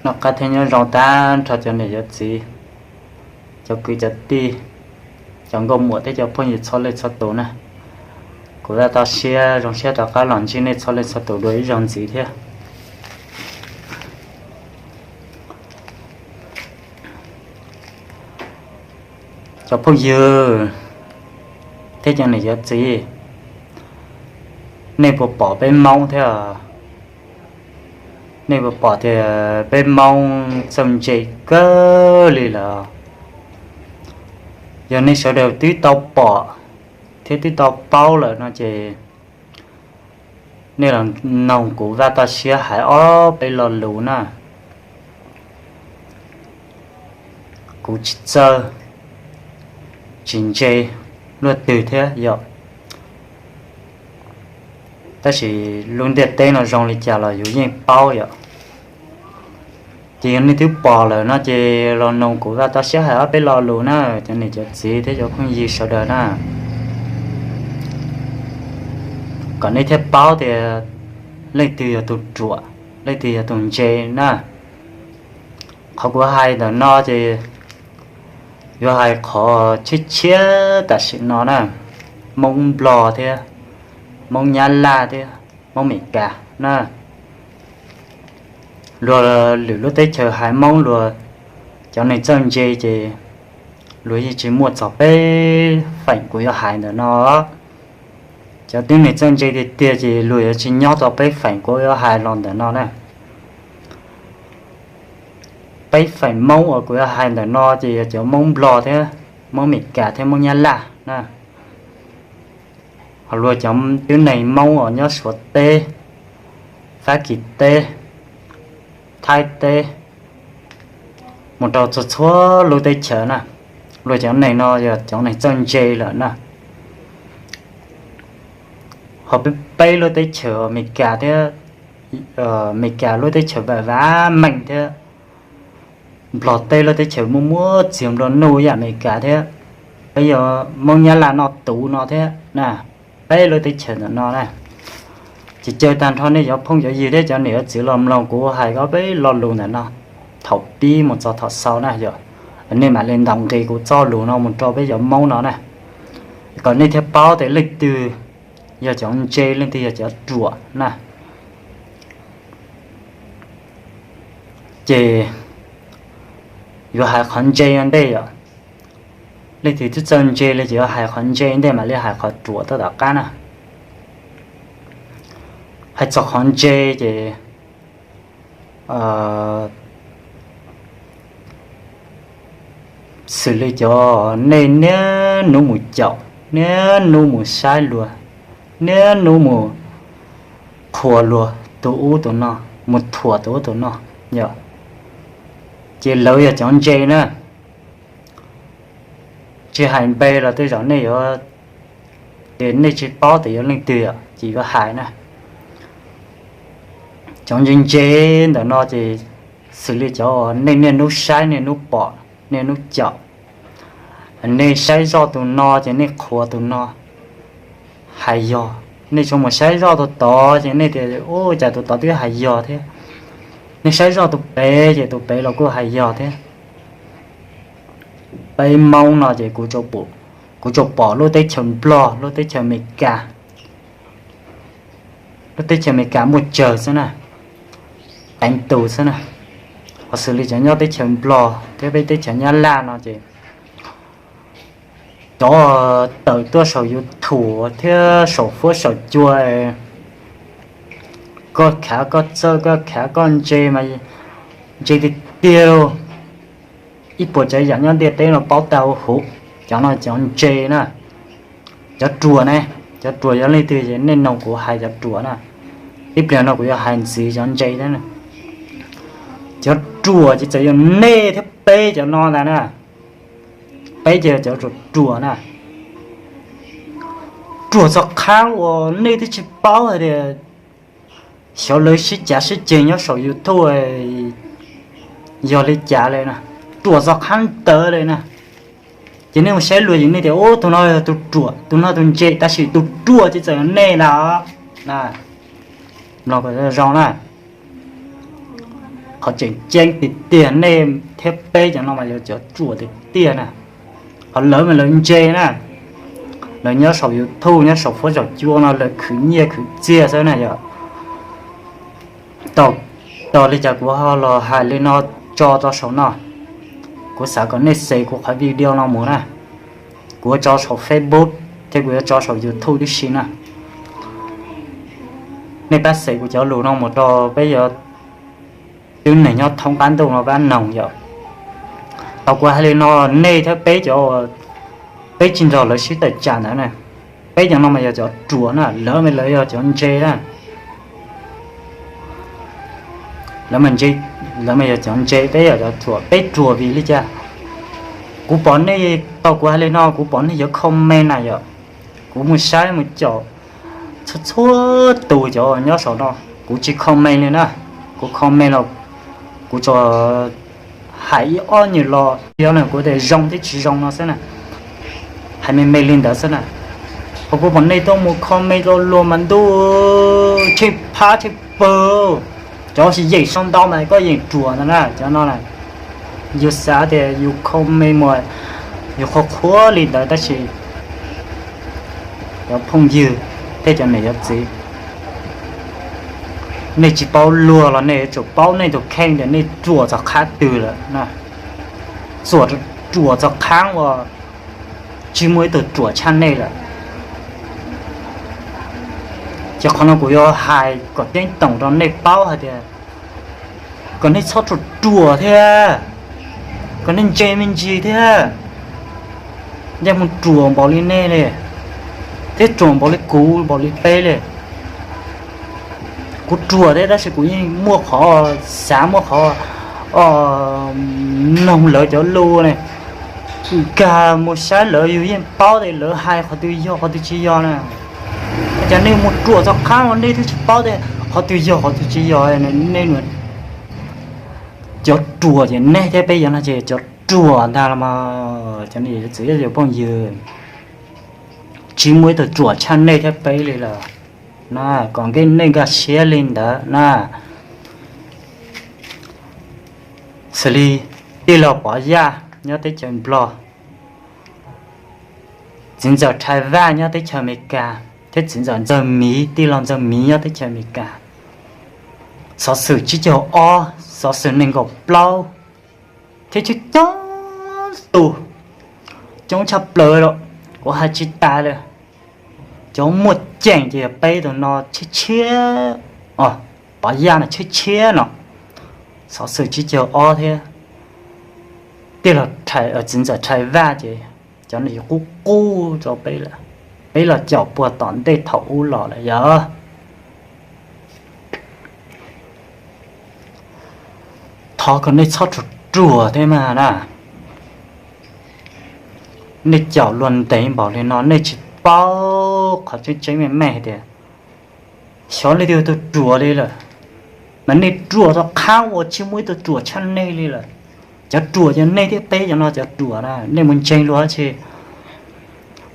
Noj qab thiab nyob zoo tag nrho cov niam cov txiv, cov kwv cov tij, cov nkauj muam thiab cov phooj ywg txhua leej txhua tus na. Kuv Vaj toj siab zoo siab rov qab los ntsib nej txhua leej txhua tus dua ib zaug ntxiv thiab. Cov phooj ywg thiab cov niam cov txiv, nej puas pom peb Hmoob thiab? Nej puas pom tias peb Hmoob txawj ntse kawg li lawm? Yog nej sawv daws twb tau pom thiab twb tau paub lawm no ces nej los noog kuv Vaj toj siab hais ob peb lo lus na. Kuv tsis txawj, tsis ntse luaj twg thiab yom. Tab sis lub ntiaj teb no zoo li cas los yus yeej paub yom. Ces yog nej twb pom lawm no ces los noog kuv Vaj toj siab hais ob peb lo lus na, cov niam cov txiv thiab cov phooj ywg sawv daws na, kom nej thiaj paub tias leej twg yog tus ruam, leej twg yog tus ntse na. Qhov kuv hais ntawm no ces yuav hais qhov tshiab tshiab tam sim no na, Hmoob Nplog thiab Hmoob Nyab Laj thiab Hmoob Meskas na. Luag lwm lub teb chaws hais Hmoob luag cov neeg txawj ntse ces luag yeej tsis muaj txog peb feem kuv yuav hais ntawm no. Cov tib neeg txawj ntse tiag tiag ces luag yuav tsis nyob txog peb feem kuv yuav hais los ntawm no na. Peb feem Hmoob uas kuv yuav hais ntawm no ces yog cov Hmoob Nplog thiab Hmoob Meskas thiab Hmoob Nyab Laj na. Ho luag cov tib neeg Hmoob uas nyob Suav teb, Fab Kis teb, Thaib teb, mus rau txhua txhua lub teb chaws na, luag cov neeg no yog cov neeg txawj ntse lawm na. Ho peb lub teb chaws Amelikas thiab, Amelikas lub teb chaws vam vam meej thiab, Nplog teb lub teb chaws muaj muaj txiag nplua nuj ib yam Amelikas thiab, peb yog Hmoob Nyab Laj noj tuv no thiab na, peb lub teb chaws ntawm no na. Ces caw tag nrho nej cov phooj cov ywg thiab cov niam cov txiv los mloog kuv hais ob peb lo lus ntawm no, thaum pib mus txog thaum xaus na yom. Nej mam li ntaus nqi kuv txoj lus no mus rau peb cov Hmoob no na, kom nej thiaj paub tias leej twg yog cov ntse, leej twg yog cov ruam na. Ces yuav hais qhov ntse ua ntej yom. Leej twg twb txawj ntse li ces yuav hais qhov ntse ua ntej mam li hais qhov ruam tuaj tom qab na. Hais txog qhov ntse ces xws li cov nej niaj hnub mus caum, niaj hnub mus saib luag, niaj hnub mus qhuas luag tus ub tus no, mus thuam tus ub tus no, yog, ces lawv yog cov ntse na. Tsis hais npe los tej zaum nej yuav, ces nej tsis paub tias yog leej twg ces yuav hais na. Cov ntse ntse ntawm no ces xws li cov nej niaj hnub saib, niaj hnub pom, niaj hnub caum. Nej saib zoj tus no ces nej qhuas tus no, hais yog. Nej tsuas mus saib zoj tus tod ces nej tias, ua cas tus tod twb hais yog thiab. Nej saib zoj tus pem ces tus pem los kuj hais yog thiab. Peb Hmoob no ces kuv tsuas pom lub teb chaws Nplog, lub teb chaws Amelikas, lub teb chaws Amelikas muaj tsawg xwb na, teev tus xwb na. Ho xws li cov nyob teb chaws Nplog thiab peb teb chaws Nyab Laj no ces cov tawm tuaj saum YouTube thiab saum fuab saum cua, koj khav koj txawj, koj khav koj ntse mas ntse tiag tiag lauj. Ib puas tsav yam nyob ntiaj teb no paub tag huv, cov no cov ntse na. Cov ruam ne, cov ruam yog leej twg ces nej noog kuv hais cov ruam na. Ib pliag no kuv yuav hais ntxiv cov ntse thiab. Cov ruam ces txawm yog nej thiab peb cov no ntag na. Peb ces yog cov ruam ruam na. Ruam txog qhov uas nej twb tsis paub hais tias xyov lawv sib cav sib ceg nyob saum YouTube yog li cas li na. Ruam txog qhov ntawd li na. Ces nej mus saib luag ces nej tias, ub, tus no yog tus ruam, tus no tus ntse, tab sis tus ruam ces txawm yog nej ntag. Mloog kom zoo na. Qhov tseem ceeb tiag tiag nej thiab peb cov no mas yog cov ruam tiag tiag na. Qhov lawv mas lawv ntse na, lawv nyob saum YouTube nyob saum fuab saum cua no lawv khwv nyiaj khwv txiaj xwb na yog. Tau, tau li cas kuv ho los hais li no tso rau saum no. Kuv xav kom nej xav kuv qhov video no mus na. Kuv yuav tso saum Facebook thiab kuv yuav tso saum YouTube tib si na. Nej pab xav kuv cov lus no mus rau peb yuav tib neeg nyob thoob qab ntuj no pab noog yom. Tau kuv hais li no, nej thiab peb cov, peb tsis nrog lawv sib tawm tsam ntawd na. Peb cov no mas yog cov ruam na, lawv mas lawv yog cov ntse na. Lawv mas ntse, lawv mas yog cov ntse, peb yog cov ruam. Peb ruam vim li cas? Kuv pom nej, tau kuv hais li no, kuv pom nej cov comment na yom. Kuv mus saib mus caum txhua txhua tus cov nyob saum no, kuv tsis comment li na. Kuv comment los kuv tsuas hais ib ob nyuag lo, yog no kuv tias zoo thiab tsis zoo no xwb na. Hais me me li ntawd xwb na. Ho kuv pom nej tuaj mus comment lo luag mas ntuj, tsheej phab tsheej pawg. Cov yeem sau ntau mas koj yeem ruam ntag na, cov no na. Yus xav tias yus comment mus yus qhuav qhuav li ntawd tab sis cov phooj ywg thiab cov niam cov txiv, nej tsis paub luag los nej yuav tsum paub nej tus kheej tias nej ruam txog qhov twg lawm. Txuam, ruam txog qhov uas tsis muaj ib tug ruam tshaj nej lawm. Ces qhov no kuv yuav hais kom ceeb toom rau nej paub hais tias kom nej txhob ruam ruam thiab, kom nej ntse me ntsis thiab. Ntshe mus ruam npaum li nej li, thiab ruam npaum li kuv npaum li peb li. Kuv ruam thiab tab sis kuv yeej muaj qhov xav muaj qhov noog lawv cov lus ne. Nkag mus saib lawv yus yeej paub tias lawv hais qhov twg yog qhov twg tsis yog na. Cas nej mus ruam txog qhov uas nej twb tsis paub tias qhov twg yog qhov twg tsis yog. Nej cov ruam ces nej thiab peb yuav no ces cov ruam ntag los mas cov niam txiv cov phooj ywg, tsis muaj ib tug ruam tshaj nej thiab peb li lawm na. Kom nej nkag siab li ntawd na. Xws li tij laug Pov Yaj nyob teb chaws Nplog, txiv ntxawm Rhais Vaj nyob teb chaws Amelikas, thiab txiv ntxawm Ntxawg Miv, tij laug Ntxawg Miv nyob teb chaws Amelikas, xov xwm tsib caug ob, xov xwm nees nkaum plaub, thiab coob coob tus, coob tshaj plaws lawm, kuv hais tsis tas li. Cov muaj ceem ces yog peb tus no tshiab tshiab, Pov Yaj no tshiab tshiab no, xov xwm tsib caug ob thiab tij laug txiv ntxawm Rhais Vaj ces cov no qub qub rau peb lawm. Peb los caum puag tom ntej thaum ub los lawm yog. Thov kom nej txhob ruam ruam thiab mas na. Nej caum luag ntev npaum li no nej tsis paub qhov tseeb tseeb meej meej hais tias xyov leej twg yog tus ruam li lawm. Mas nej ruam rau qhov uas tsis muaj ib tug ruam tshaj nej li lawm. Cov ruam yog nej thiab peb cov no cov ruam na. Nej mus ntseeg luag ces,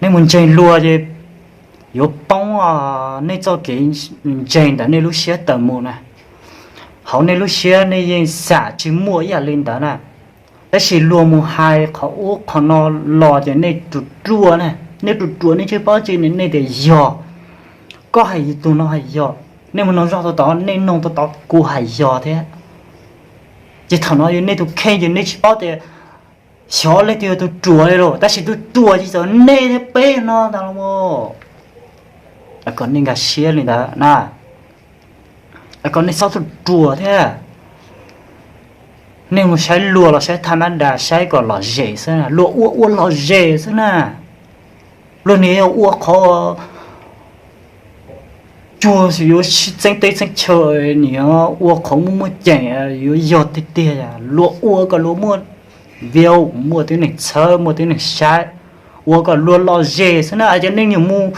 nej mus ntseeg luag ces yuav poob nej txoj kev ntseeg ntawm nej lub siab tawm mus na. Hauv nej lub siab nej yeej xam tsis muaj ib yam li ntawd na. Tab sis luag mus hais qhov ub qhov no los ces nej ruam ruam na. Nej ruam ruam nej tsis paub tsi, nej tias yog, koj hais tus no hais yog. Nej mus nug zog tau tod, nej nug tau tod kuv hais yog thiab. Ces thaum no yog nej tus kheej ces nej tsis paub tias xyov leej twg yog tus ruam li los, tab sis tus ruam ces txawm nej thiab peb no ntag los. Kom nej nkag siab li ntawd na. Kom nej txhob ruam ruam thiab. Nej mus saib luag los saib thaj mab das, saib kom lom zem xwb na. Luag ua ua lom zem xwb na. Luag nim yog ua qhov cuag yuav sib txeeb teb txeeb chaw, nim ua qhov muaj muaj ceem, yuav yog tiag tiag. Luag ua kom luag muaj view, muaj tib neeg txhawb, muaj tib neeg saib, ua kom luag lom zem xwb na. Ces nej nyuam mus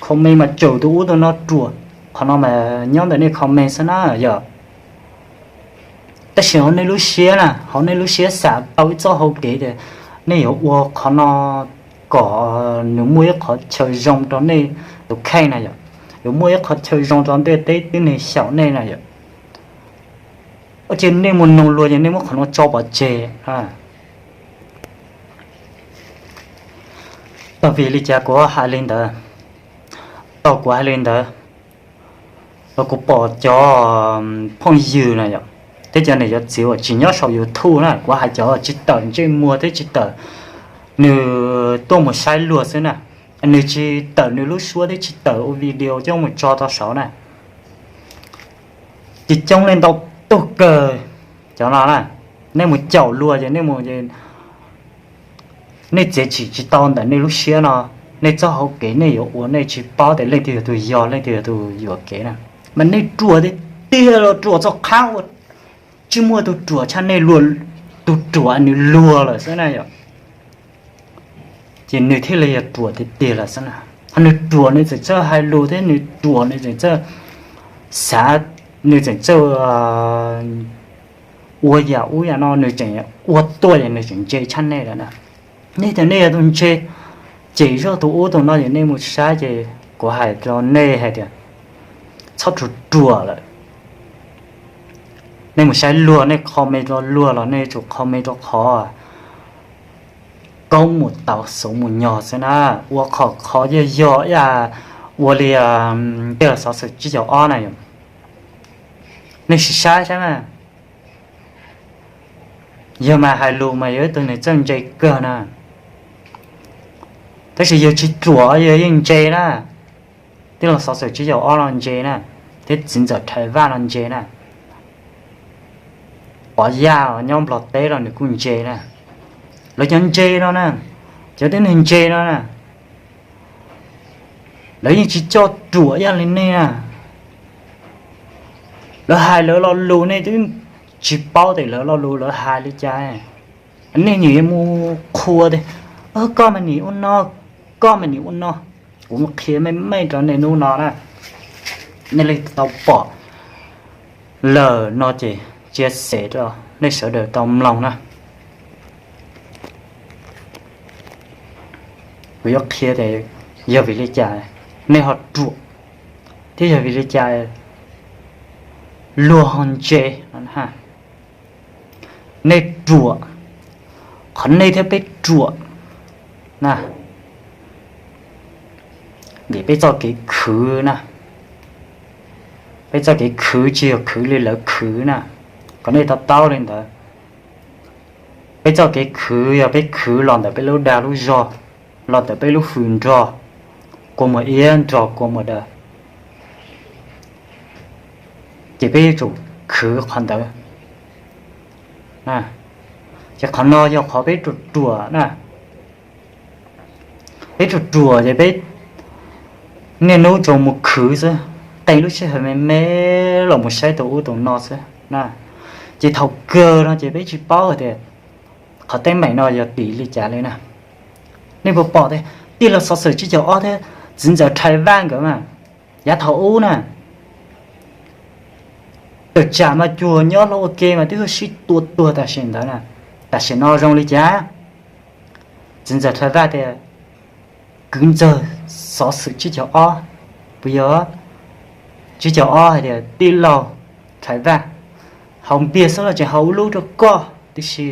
comment mas tsaum tus ub tus no ruam, qhov no mas nyob ntawm nej comment xwb na yog. Tab sis hauv nej lub siab na, hauv nej lub siab xam tau ib txoj hau kev tias nej yuav ua qhov no kom nws muaj ib qhov chaw zoo rau nej tus kheej na yom, yuav muaj ib qhov chaw zoo rau ntiaj teb tib neeg xyaum nej na yom. Ua cas nej mus noog luag ces nej muab qhov no tso pov tseg? Tau vim li cas kuv hais li ntawd? Tau kuv hais li ntawd los kuv pom cov phooj ywg na yom, thiab cov niam cov txiv uas tsis nyob saum YouTube na, kuv hais cov tsis tawm ntsej muag thiab tsis tawm nws tuaj mus saib luag xwb na, nws tsis tawm nws lub suab thiab tsis tawm ua video coj mus tso rau saud na, ces coob leej ntau tug kawg. Cov no na, nej mus caum luag ces nej mus, nej txiav txim tsis tau ntawm nej lub siab no, nej txoj hauv kev nej yuav ua nej tsis paub tias leej twg yog tus yog leej twg yog tus yuam kev na, mas nej ruam tiag tiag los ruam txog qhov uas tsis muaj tus ruam tshaj nej, tus ruam nws luag lawm xwb na yom. Ces nws thiaj li yog ruam tiag tiag lawm xwb na. Nws ruam nws tseem txawj hais lus thiab nws ruam nws tseem txawj xav, nws tseem txawj ua yam ub yam no, nws tseem ua tuaj ces nws tseem ntse tshaj nej lawm na. Nej tias nej yog tus ntse, ces zoj tus ub tus no ces nej mus saib ces kuv hais rau nej hais tias txhob ruam ruam lawm. Nej mus saib luag, nej comment rau luag los nej tsum comment rau qhov koob mus tau xuv mus nyog xwb na. Ua qhov qhov yog yog ib yam ua li tej los xov xwm tsib caug ob na yom. Nej sim saib saib na, yog mas hais lus mas yog ib tug neeg txawj ntse kawg na, tab sis yog tsis ruam yog yeej ntse na. Tij laug xov xwm tsib caug ob los ntse na, thiab txiv ntxawm Rhais Vaj los ntse na, Pov Yaj los nyob Nplog teb los nws kuj ntse na. Lawv cov ntse no na, cov tib neeg ntse no na, lawv yeej tsis coj ruam ib yam li nej na. Lawv hais lawv lo lus nej twb tsis paub tias lawv lo lus lawv hais li cas. Nej nim yuav mus qhuas tias koj mas nim ua no, koj mas nim ua no. Kuv mus qhia meej meej rau nej hnub no na, nej li tau pom lawm no ces tsia xem rau nej sawv daws tau mloog na. Kuv yuav qhia tias yog vim li cas nej ho ruam, thiab yog vim li cas luag ho ntse. Nej ruam, qhov nej thiab peb ruam na, vim peb txoj kev khwv na, peb txoj kev khwv tsis yog khwv li lawv khwv na, kom nej to taub li ntawd. Peb txoj kev khwv yog peb khwv los ntawm peb lub dag lub zog, los ntawm peb lub hws nrog, kua muag iab nrog kua muag daw, ces peb yuav tsum khwv qhov ntawd. Ces qhov no yog qhov peb ruam ruam na. Peb ruam ruam ces peb niaj hnub tsuas mus khwv xwb, qee lub sij hawm me me los mus saib tus ub tus no xwb na. Ces thaum kawg no ces peb tsis paub hais tias qhov teeb meem no yog tim li cas li na. Nej puas pom tias tij laug xov xwm tsib caug ob thiab txiv ntxawm Rhais Vaj nkawd mas, yav thaum ub na, tawm tsam mas cuag nyob hauv ua ke mas twb sib tua tuag tam sim ntawd na. Tam sim no zoo li cas? Txiv ntxawm Rhais Vaj tias kwv ntxawg xov xwm tsib caug ob, puas yog? Tsib caug ob hais tias tij laug Rhais Vaj, haus npias xwb los tseem haus ib lub rau koj tib si.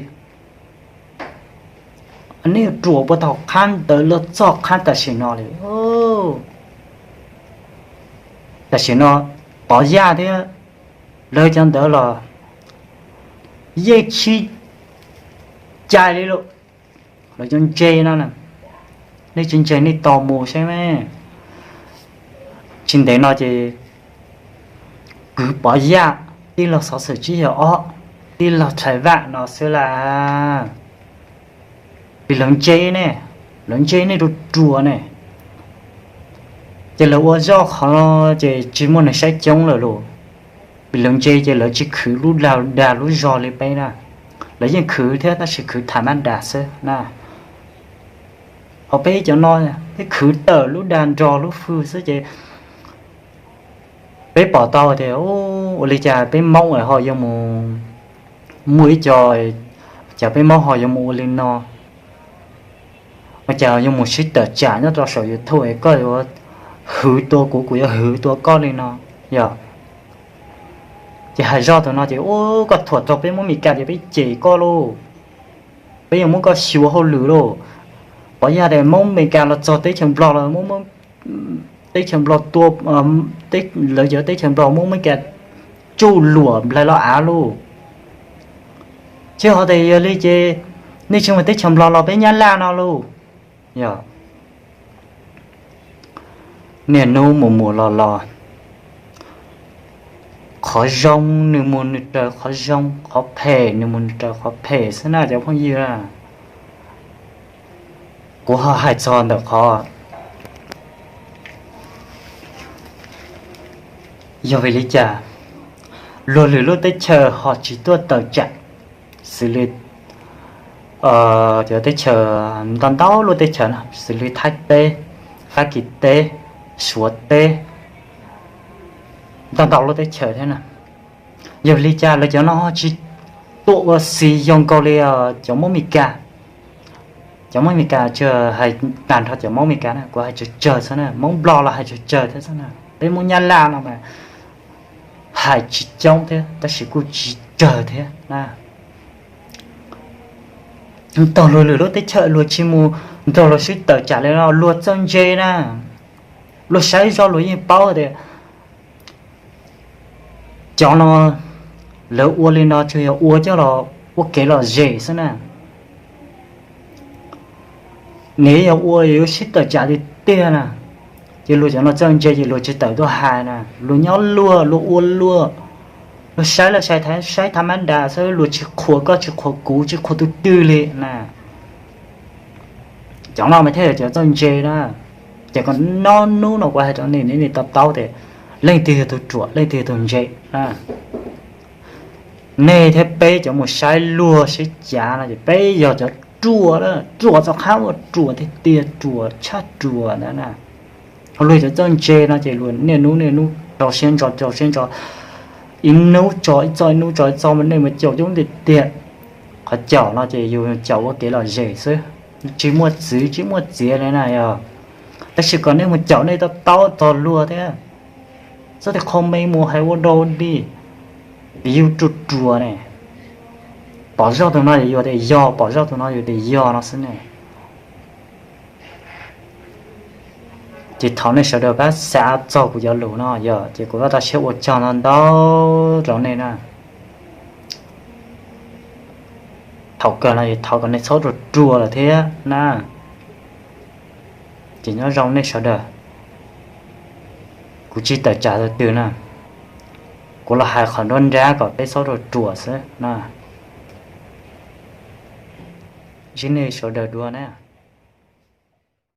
Nej ruam puag thaum qhab ntawd los txog qhab tam sim no li. Tam sim no Pov Yaj thiab lawv cov ntawd los yeej tsis cai li lawm. Lawv cov ntse no, nej tsis ntse nej tos mus saib mas. Tsis ntev no ces kwv Pov Yaj, tij laug xov xwm tsib caug ob, tij laug Rhais Vaj no xwb las. Vim lawv ntse ne, lawv ntse nej ruam ruam ne, ces lawv ua zoj qhov no ces tsis muaj neeg saib coob lawm lauj. Vim lawv ntse ces lawv tsis khwv lub dag lub zog li peb na. Lawv yeej khwv thiab tab sis khwv tham mab dag xwb na. Ho peb cov no, peb khwv tawm lub dag nrog lub hws xwb ces peb pom tau tias ua li cas peb Hmoob ho yuav mus muaj ib co, cas peb Hmoob ho yuav mus ua li no, ua cas yuav mus sib tawm tsam nyob rau saum YouTube es koj yuav hwv tua kuv, kuv yuav hwv tua koj li no, yog. Ces hais zoj tus no ces, Ub, koj thuam txog peb Hmoob Mes Kas ces peb cem koj lauj, peb yuav muab koj xyuas hauj lwm lauj. Pov yog tias Hmoob Mes Kas los txog teb chaws Nplog los, teb chaws Nplog tua, lawv cov teb chaws Nplog muab Mes Kas tsuj luam nplaig los av lauj. Tsis ho tias yog li ces nej tsis mus teb chaws Nplog los peb Nyab Laj no lauj. Yog niaj hnub mus mus los los, qhov zoo nws mus nws raws qhov zoo, qhov phem nws mus nws raws qhov phem xwb na cov phooj ywg. Kuv ho hais txog ntawm qhov yog vim li cas luag lwm lub teb chaws ho tsis tuaj tawm tsam xws li cov teb chaws, ntau ntau lub teb chaws no xws li Thaib teb, Fab Kis teb, Suav teb, ntau ntau lub teb chaws thiab na. Yog li cas lawv cov no tsis tuaj ua si zoo nkaus li cov Hmoob Mes Kas? Cov Hmoob Mes Kas, tsis hais tag nrho cov Hmoob Mes Kas na, kuv hais tsawg tsawg xwb na, Hmoob Nplog los hais tsawg tsawg thiab xwb na, peb Hmoob Nyab Laj no mas hais tsis coob thiab tab sis kuj tsis tsawg thiab na. Tog luag lwm lub teb chaws luag tsis mus nrog luag sib tawm tsam li no, luag txawj ntse na, luag saib zoj luag yeej paub tias cov no lawv ua li no tsuas yog ua coj los ua kev lom zem xwb na. Nws yog ua yuav sib tawm tsam tiag tiag na, ces luag cov no txawj ntse ces luag tsis tawm tuaj hais na, luag nyob luag, luag ua luag, luag saib los saib tha mab das xwb, luag tsis qhuas koj tsis qhuas kuv tsis qhuas tus twg li na. Cov no mas thiaj yog cov txawj ntse na. Ces kom nyob hnub no kuv hais rau nej, nej to taub tias leej twg yog tus ruam leej twg yog tus ntse na. Nej thiab peb cov mus saib luag saib cav no ces peb yog cov ruam, ruam txog qhov uas ruam tiag tiag, ruam tshaj ruam ntawd na. Ho luag cov txawj ntse no ces luag niaj hnub niaj hnub rau siab ntso rau siab ntso, ib hnub tso ib txoj ib hnub tso ib txoj mas nej mus caum coob tiag tiag. Qhov caum no ces yus caum ua kev lom zem xwb, tsis muaj txwv tsis muaj txiav li na yog. Tab sis kom nej mus caum nej to taub txog luag thiab, txhob tias qho me mus hais ua dog dig, yus ruam ruam ne. Pom zaug tus no yus tias yog, pom zaug tus no yus tias yog no xwb ne. Ces thov nej sawv daws pab xa txog kuv cov lus no yog ces kuv vaj tau siab ua tsaug ntau ntau rau nej na. Thaum kawg no es thov kom nej txhob ruam ruam lawm thiab na. Ces nyob zoo nej sawv daws, kuv tsis tawm tsam tus twg na, kuv los hais qhov nruab nrab kom peb txhob ruam ruam xwb na. Zib nej sawv daws dua na.